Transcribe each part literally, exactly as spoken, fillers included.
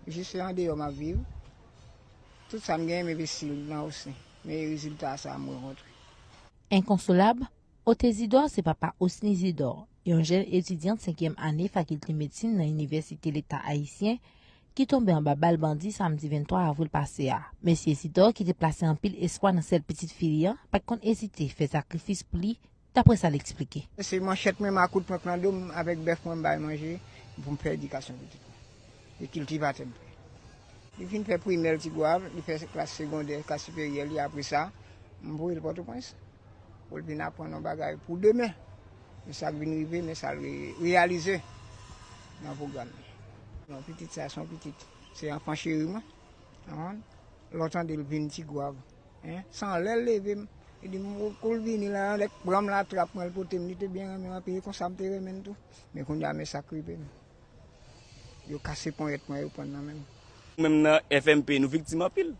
Jis se andeyò m ap viv. Tout sa m genyen, m envesti l nan Osni. Men rezilta sa a m rankontre. Enkonsolab, Otezidò se papa Osni Zidò, yon jèn etidyant senkyèm ane fakilte medsin nan Inivèsite Leta Ayisyen, ki tonbe anba bal bandi samdi venntwa avril pase a. Mesye Zidò, ki te plase anpil espwa nan sèl pitit fi li an, pa t konn ezite fè sakrifis pou li, dapre sa l eksplike. Se manchèt mwen, makout mwen k nan do m, avèk bèf mwen m bay manje, pou m fè edikasyon pitit mwen. E kiltivatè m te ye. Li fin fè primè l Tigwav, li fè klas segondè, klas siperyè li, apre sa, m voye l Pòtoprens. Pou l vin aprann yon bagay pou demen. E sa k vin rive, men sa l re- reyalize nan pwogram li. Non, pitit sa se yon pitit, se anfan cheri mwen. Konprann? Lè w tande l vin Tigwav, en, se anlè l leve m. Li di m, kou l vini la, lè bra m la trap mwen, l pote m, li te byen renmen m anpil, e konsa m te renmen l tou. Men kounye a, men sa k rive m. Yo kase ponyèt mwen, yo pran nan men m. Menm nan F M P, nou viktim anpil.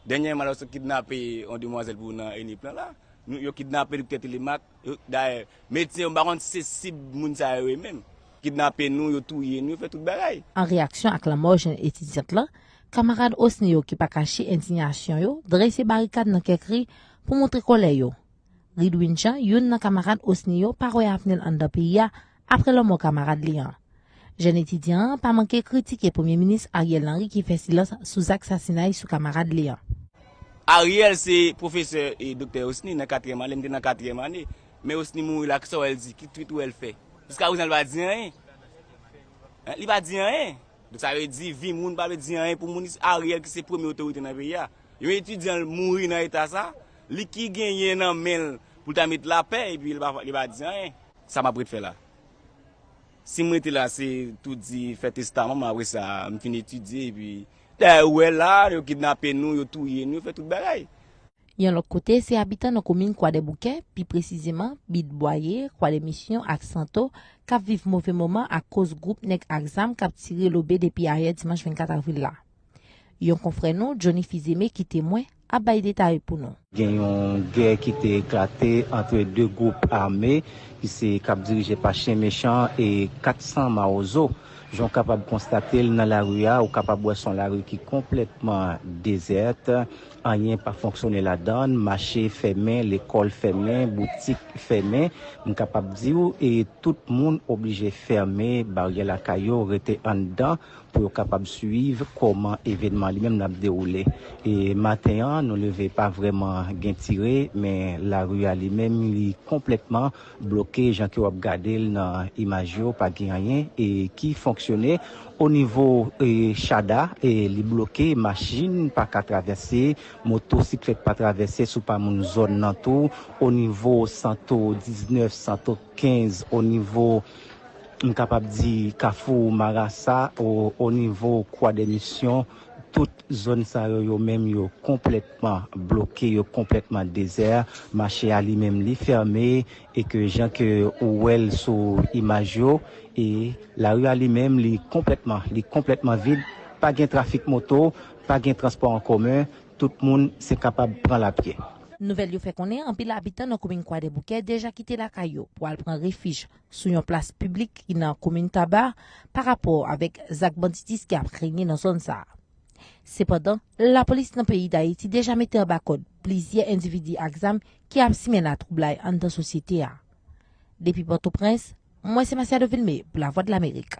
Dènyèman, lòske yo kidnape yon demwazèl pou nan Eniplan la, nou, yo kidnape l pou tèt li mak. Dayè, medsen yo, m pa konn si se sib moun sa yo ye menm. Kidnape nou, yo touye nou, yo fè tout bagay. An reyaksyon ak lanmò jèn etidyant lan, kamarad Osni yo ki pa kache endiyasyon yo drese barikad nan kèk ri pou montre kòlè yo. Ridwin Jean, youn nan kamarad Osni yo, pa wè avni l anndan peyi a apre lanmò kamarad li an. Jèn etidyan an pa manke kritike Premye Minis Ariel Henry ki fè silans sou zak sasinay sou kamarad li an. Ariel se pwofesè e doktè Osni nan katriyèm ane, m te nan katriyèm ane. Men Osni mouri la, kisa w wè l di? Ki twit ou wè l fè? Jiskaprezan li pa di anyen. Li pa di anyen. Donk sa vle di vi moun pa vle di anyen pou moun. Ariel ki se premye otorite nan peyi a. Yon etidyan mouri nan eta sa, li ki genyen nan men l pou l ta met lapè epi li pa, li pa di anyen. Sa m ap ret fè la? Si m rete la, se tou di fè testaman m, apre sa, m fin etidye, epi dayè ou wè la, yo kidnape nou, yo touye nou, yo fè tout bagay. Yon lòt kote, se abitan nan komin Kwadèboukè, pi presizeman, Bit Bwaye, Kwadèmisyon ak Santo, k ap viv move moman akoz gwoup nèg ak zam k ap tire lobe depi ayè dimanch vennkat avril la. Yon konfrè nou, Johnny Fizeme, ki temwen, ap bay detay pou nou. Gen yon gè ki te eklate ant de gwoup ame ki se k ap dirije pa chen mechan e kat san mawozo. Jan w kapab konstate l nan lari a, ou kapab wè se yon lari ki konplètman dezèt, anyen pa fonksyone ladan l, mache fèmen, lekòl fèmen, boutik fèmen. M kapab di w, e tout moun oblije fèmen baryè lakay yo, rete anndan pou yo kapab swiv kòman evènman li menm l ap dewoule. E maten an, nou leve pa vrèman gen tire, men lari a li menm li konplètman bloke jan ke w ap gade l nan imaj yo, pa gen anyen e ki fonksyone. O nivo e Chada, e li bloke, machin pa ka travèse, motosiklèt pa travèse si w pa moun zòn nan tou. O nivo Santo diznèf, Santo kenz, o nivo, m kapab di, Kafou Marasa, o, o nivo Kwa dè Misyon, tout zòn sa yo, yo menm, yo konplètman bloke, yo konplètman dezè. Mache a li menm, li fèmen, e ke jan ke ou wè l sou imaj yo, e lari a li menm, li konplètman, li konplètman vid, pa gen trafik moto, pa gen transpò an komen, tout moun se kapab pran lapye. Nouvèl yo fè konnen anpil abitan nan komin Kwadèboukè deja kite lakay yo pou al pran refij sou yon plas piblik ki nan komin Taba pa rapò avèk zak banditis ki ap renye nan zòn sa a. Sepandan, lapolis nan peyi Dayiti deja mete anba kòd plizyè endividi ak zam ki ap simen latwoublay anndan sosyete a. Depi Pòtoprens, mwen se Masiado Vilmé pou Lavwadlamerik.